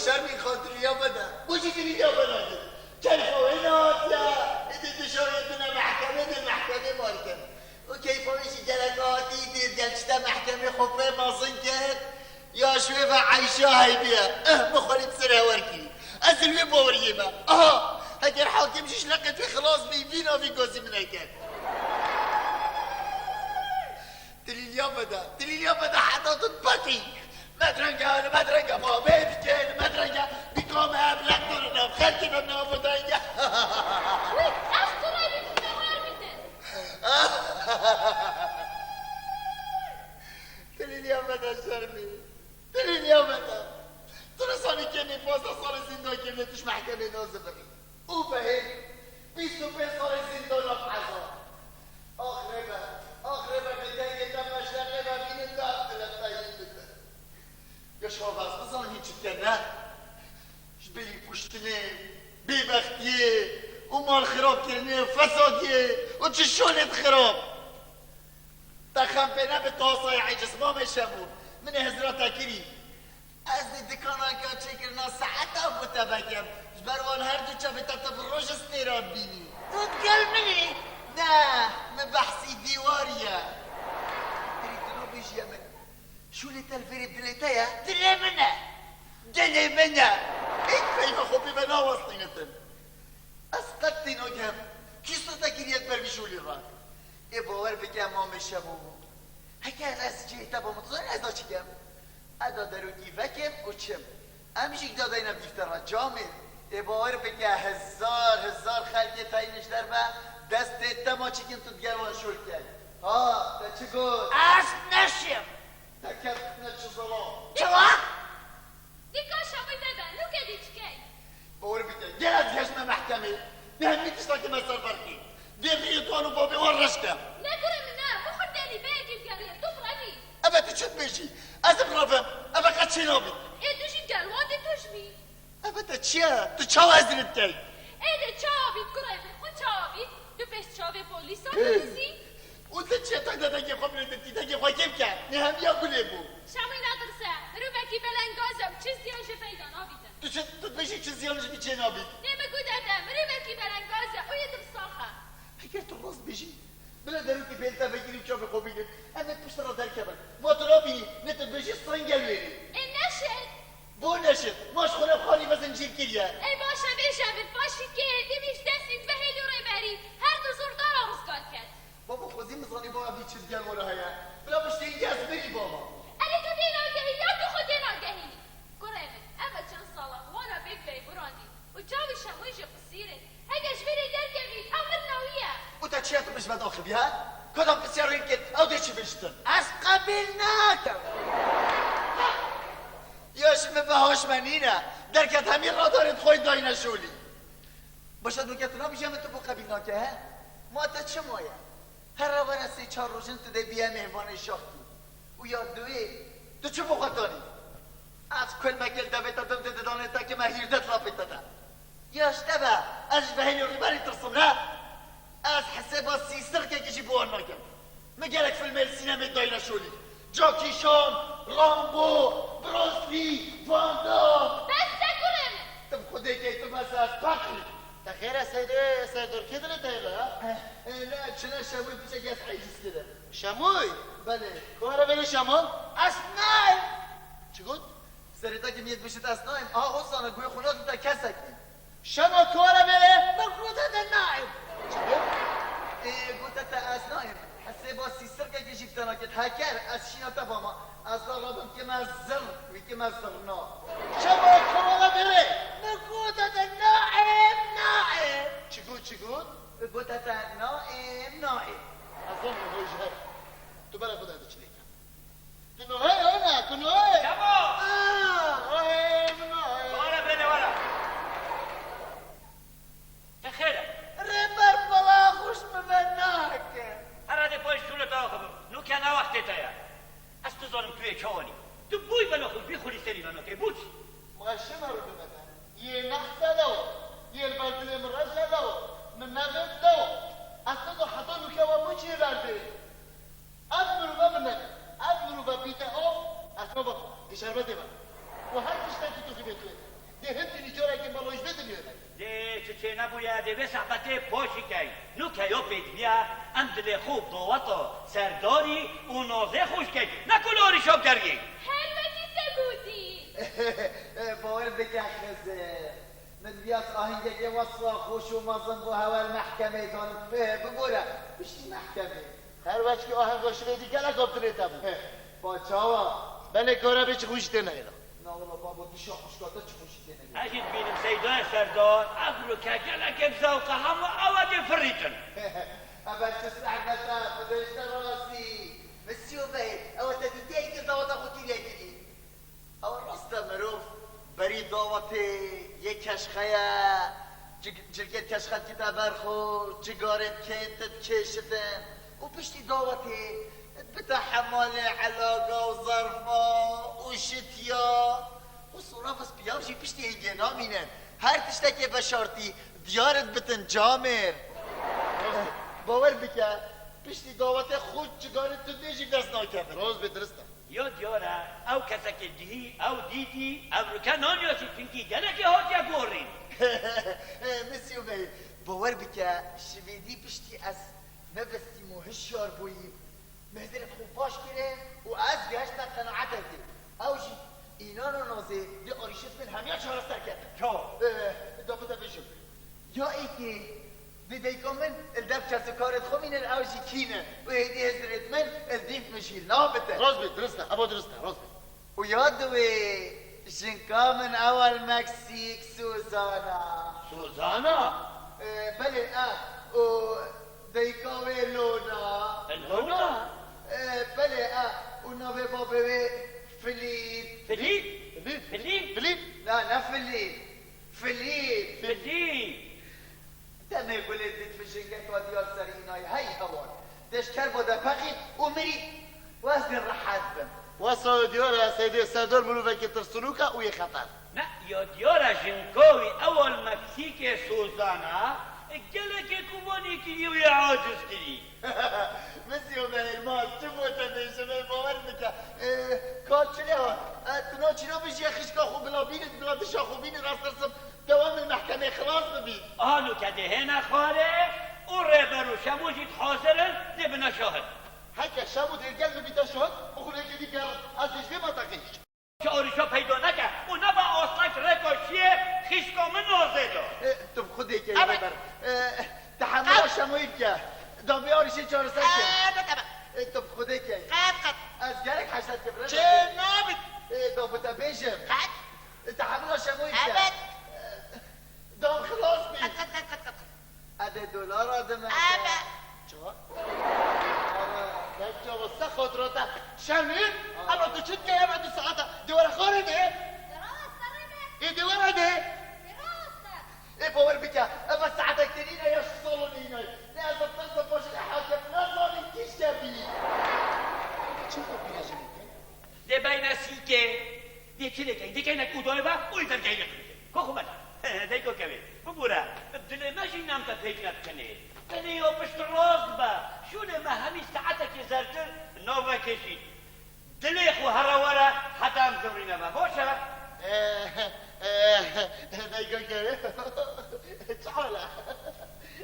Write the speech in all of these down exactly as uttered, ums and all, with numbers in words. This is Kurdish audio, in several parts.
Şermîn xwe trilya vede. Bo çi trilya vede? Keyfa wê nehatiye. Êdî dişarê tune mehkemê dê mehkemê marken. Û keyfa wê jî gerek hatî dê gel çite mehkemê xwe pê mezin kir. Ya ji wê ve eyşa heybiye. Eh, min xwe lê bi ser hewer kirî. Ez li wê baweriyê me. Aha! Heger hakim ji şleqê wê xilas bî, vî navî gazî min neket. Dilîliya me de, dilîliya me de heta tu dipetî. Me direnge, li me direnge ma bê dike, li me direnge bîka me, bi lek dore nav, xelkê me nav denge. Wî, ez tu re bî, tu re wer bîtin. Dilîliya me de şermî. Dilîliya me de. Tu nizanî kêmî pazdeh salê zîndan kirine tu ji mehkemê nazibirî. Û vehê bîst û pênc salê zîndana bi ezab. Axirê be, axirê be, bê dengê te meşleqê ve bînin derdine te yî bide. Ya şava ez bizanî çi dike ne? Ji bilî kuştinê, bêbextiyê û mal xirab kirinê û fesadiyê û çi şolê xirab. Te xem pê nebe tasayê ecizma me şemo. Min ê hizra te kirî. Ez dê dikananka çêkirina saeta bo te vekem. Ji ber wan her du çavê te tu bi roj stêra dibînî. Tu digel min î? Ne, min behsî dîwarî ye. Tirî tu nabêjiye min. Şûlê te li vêrê dilê te ye? Dilê min e. Dilê min e. Hiç peyva xwe pê ve nawestînitin. Ez qet tê nagem. Kî sir te kiriye di ber vî şûlê re? Ê bawer bike Mamê Şemo. Heke ez cihê te bim, tu zanî ez da çi kem? Ez da derokî vekim û çim. Em jî da deyne bîfte re camê. Ê bawer bike hezar hezar xelkê teyne ji derve destê te ma çikin tu digel wan şûl key. Ha, te çi got? Ez neşim. Te kevtine çi zala? Çawa? Dîka Şamoy bebe, nûke dî çi key? Bawer bike, gel ez geşme mehkemê. Dê hemî tiştekî me ser berxî. Dê riyê wan û babê wan reş ke. Ne kurê min ne, min xwe tenî veyekî digeriye, tu bi re bî. Eve tu çi dibêjî? Ez ê bi re bim. Eve qet çê nabît. Ê tu jî gel wan dê tu ji bî. Eve te çi ye? Tu çawa ez li dikey? Ê dê çawa bît kurê min, xwe çawa bît? Tu pêş çavê polîsan dilîzî? Û tu çi ye? Te de dengê xwe bilêtir kî, dengê xwe kêm ke. Nê hemiya gulê bû. Şamî nedirse, mirovekî belengaz e û çi ziyan ji veyda nabîtin. Tu çi, tu dibêjî çi ziyan ji vî çê nabît? Nê min got eve, mirovekî belengaz e û yê di bi sax e. Heger tu rast bêjî, bila derokî bê li te vekirî û çavê xwe bînin. Em ê pişt re derkevin. Ma tu nabînî, nê tu dibêjî singel wêrî. Ê neşêt! Bo neşêt, ma ji xwe re xalî me zincîr kiriye. Ey baş e, bêje min, paşî kê, dî vî ji destî dibe hêlî rêberî, her du zordara rizgar ket. Baba xwezî min zanî bava vî çi digel were heye. Bila piştî hingî ez mirî bava. Erê tu dê nagehî ya tu xwe dê nagehînî? Kurê min, ev e çend sala wara bêk bey burandî û çavî Şemoyî jî qisîr in. Heke ji vê rê derkevî, ew mirina wî ye. Û te çiya tu min ji me daxiviye? Kadam pisyar wî kir, ew dê çi bêjtin? Ez qebîl nakim. Ya ji min ve hoş me nîne. Derket hemî radarên xwe dayne şolî. Baş e, tu nabêje min tu bo qebîl nake, he? Ma te çi maye? Here were sê çar rojin tu dê biye mêvanê şaxtî. Û ya duwê, tu çi bo xwe tanî? Ez kul mekil devê te dildê didanê te kime hîrdet lafê te de. Ya ji te ve, ez ji vehêlê rîberî tirsim, ne? Ez hesêba sîsirkekî jî bi wan nakim. Min gelek filmê li sînemê dayne şolî. Jackie Chan, Rambo, Bruce Lee, Van Damme. Bes e kurê min. Tu bi xwedê key tu bes e, ez paqlî. Te xêr e Seydê Serdor, kê dilê te ye ha? Eh, eh, ne, çine Şemoy piçek ez eciz kire. Şemoy? Belê. Ku here vêrê Şemo? Ez nayêm. Çi got? Serê te ki niyet bişit ez nayêm. Aha o zana guhê xwe nadin te kesekî. Şema tu were vêrê? Min gote te nayêm. Çi got? Ê, gote te ez nayêm. Hesêba sîsirkekê jî bi te naket. Heker ez şîna te bama. Ez la rabim kime zir, wî kime zirna. Şema tu were vêrê? Min gote te nayêm, nayêm. Çi got, çi got? Gote te nayêm, nayêm. Ez zanim hoy ji her. Tu bere xwe de diçilêke. Gunohê wê ne, gunohê. Şemo! Ah, wahê min wahê. Wara bêne wara. Te xêr e? Rêber bala xwe ji min ve nake. Herre dê payîz şûlê te axivim. Nûke ne wextê te ye. Ez tu zanim tu yê çawanî. Tu bûy bena xwe vî xulî serî ve nake. Bû çi? Ma ji Çênebûye, dê vê sehbetê paşî keyn. Nûke ya pêdiviya em dilê xwe daweta serdarî û nazê xwe jî keyn. Ne ku li arîşa geriyê. Her wekî te gotî. Bawer bike Xizir. Min diviyas ahengekê wesla xweş û mezin bo heval mehkemê danim. Bibore, piştî mehkemê. Her weçkî ahenga şivê dî gelek abdilê te bû. He, ba çawa? Belê kara bê çi xwe jî tê neyna. Na wela babo, dişa xwişka te çi xwe jî tê neyna. Ez jî dibînim Seydayê Serdar, ev rûke gelekê bi zewq e, hemû ew e dê firîtin. Ev e çi sehnet e, Xwedê ji te razî. Misyo bey, ew e te dîtiyayî kir daweta xwe kiriye kirî. Ew rast e, mirov berî dawetê yê keşxeye, ci-, cilkê keşxe dikite ber xwe, cigarê dikeytin, dikêşitin û piştî dawetê dibite hemalê elaga û zerfa û şitiya û sora piyav jî piştî hingê namînin. Her tiştekê veşartî diyar dibitin camêr. Bawer bike, piştî dawetê xwe cigarê tundê jî bi dest nakevin. Roz bê dirist e. Ya diyar e, ew kesekê dihî, ew dîtî, ev rûke naniya jî, çimkî gelekê hatiye gorîn. Misyo bey, bawer bike, şivêdî piştî ez mebestîm û hişyar bûyîm. Mehzirê xwe baş kirin û ez gehiştime qenaetekê. Ew jî înan û nazê dê arîşêt min hemiya çareser ketin. Çawa? Eh, da bide bêjim. Ya êkê, dê dayika min li dev kes û karê xwe mînin, ew jî kî ne. Û hêdî hizirêt min li dîf min jî nabite. Rast bê, dirist e, eva dirist e, rast bê. Û ya duwê, jinka min ew li Meksîk, Suzana. Suzana? E, belê, e. Û dayika wê Lona. Lona? E, belê, e. Û navê bavê wê Filîp. Filîp? Filîp? Filîp? Filîp? Na, ne Filîp. Filîp. Filîp. Demê gulê dît vijingeka diyar serî înayî hey hewan. Dê ji kerba de peqît û mirî. Û ez dê rehet bim. Wesa diyar e, Seydê Serdar mirovekî tirsinûk e û yê xeter. Ne, ya diyar e jinka wî ew a li Meksîkê Suzana, gelekê kubanî kirî û yê aciz kirî. Misyo Mehîr, ma çi bo te bêjim, ê bawer bike. Ê, ka çi lê hat? E, tu naçîna bijî xişka xwe bila bînî, bila dişa xwe bînî, rast tirsim te wê min mehkemê xilas bibî. Aha nûke dê hêne xwarê û Rêber û Şemo jî hazir in, dê bine şahid. Heke Şemo dê gel bibîte şahid, bixwe lê gêdî gerin. Ez dê ji vê mateqî. Çi arîşa peyda neke û nebe astek rêka şiyê xîşka min nazê de. E, tu bi Xwedê key. Evet. Rêber. E, tehemula Şemoyî bike. Da vê arîşê çareser ke. Evet, evet. E, tu bi Xwedê key. Qet, qet. Ez gerek hesret ke Rêber. Çê nabit. E, da bi te bêjim. Qet. E, tehemula Şemoyî bike. Evet. E, da xilas bî. Qet, qet, qet, qet, qet. Ede dolara dime. Ebe. Çawa? Ara, belki o se xotira te. Şevnî? Aa. Ama tu çi dikey eve du saete? Dewara xorê de? Rasta rebe. E dewara de? Rasta. E bawer bike, eve saetek tenîne ya şu salonê yine. Ne ez tirsim paşê hakim, ne zanim kîşke bî. Çi xwe pîrejinê? Dê beyne sîkê, dê çi lê key, dê keynek û doyê ve û î dergehî lê qirî. Ko xwe bela. Dê ko kevê. Bibûre. Dilê me jî nem te pêk nedikinê. Dilê yo pişt rast be. Şûlê me hemî saetekê zertir navekê jî. Dilê xwe here were heta em zivrîne me. Baş e? Eh, eh, dayka kevê. Çi hal e?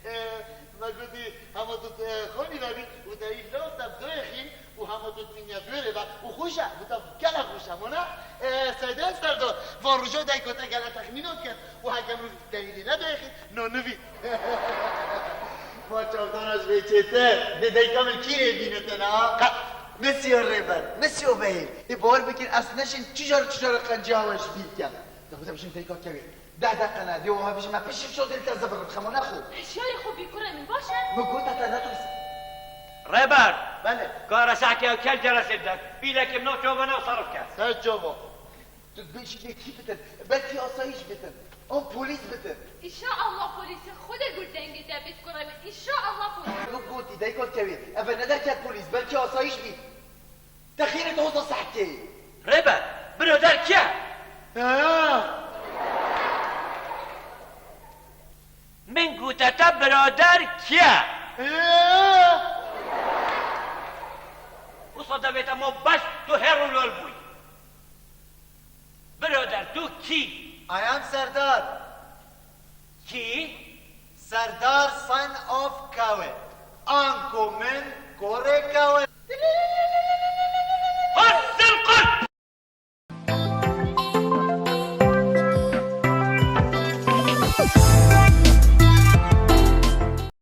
Eh, me gotî hema tu, eh, xonî vebî û te î lawta doyê xî. Û hema tu dinya dûrê ve û xweş e, bi te gelek xweş e, mona? E, Seyda Serdar, van roja dayka te gelek texmîna diket û heke mirov dewîrê nedayixî, no nivî. Ma çavdana ji vê çêtir, dê dayka min kîrê bîne te na? Qet. Misyo Rêber, Misyo Behîr, ê bawer bikin ez neşin çi car çi car qenciya we ji bîr kem. Dixwazim bêjim dayka kevê. Deh deqe ne, dê wiha bijî me pişt şeş dê li te zivirim, xemo nexwe. Hişyarê xwe bî kurê min, baş e? Min got te netirs. Rêber! Belê. Kara sehkê ew kel ceresê bide. Pîlekê min nav çava nav serif ke. Ser çava. Tu dibêjî lê kî bitin? Belkî asayîş bitin. An polîs bitin. Înşaallah polîs e. Xwedê gul dengê te bêt kurê min. Înşaallah polîs. Min gotî, dayka kevê. Eve nederket polîs, belkî asayîş bî. Te xêrê doza sehkê. Rêber, birader kî ye? Ha. Min gote te birader kî ye? Ha. Wisa devê te ma bes tu her û lal bûyî. Birader, tu kî? I am Serdar. Kî? Serdar son of Kawe. Anku min korê Kawe.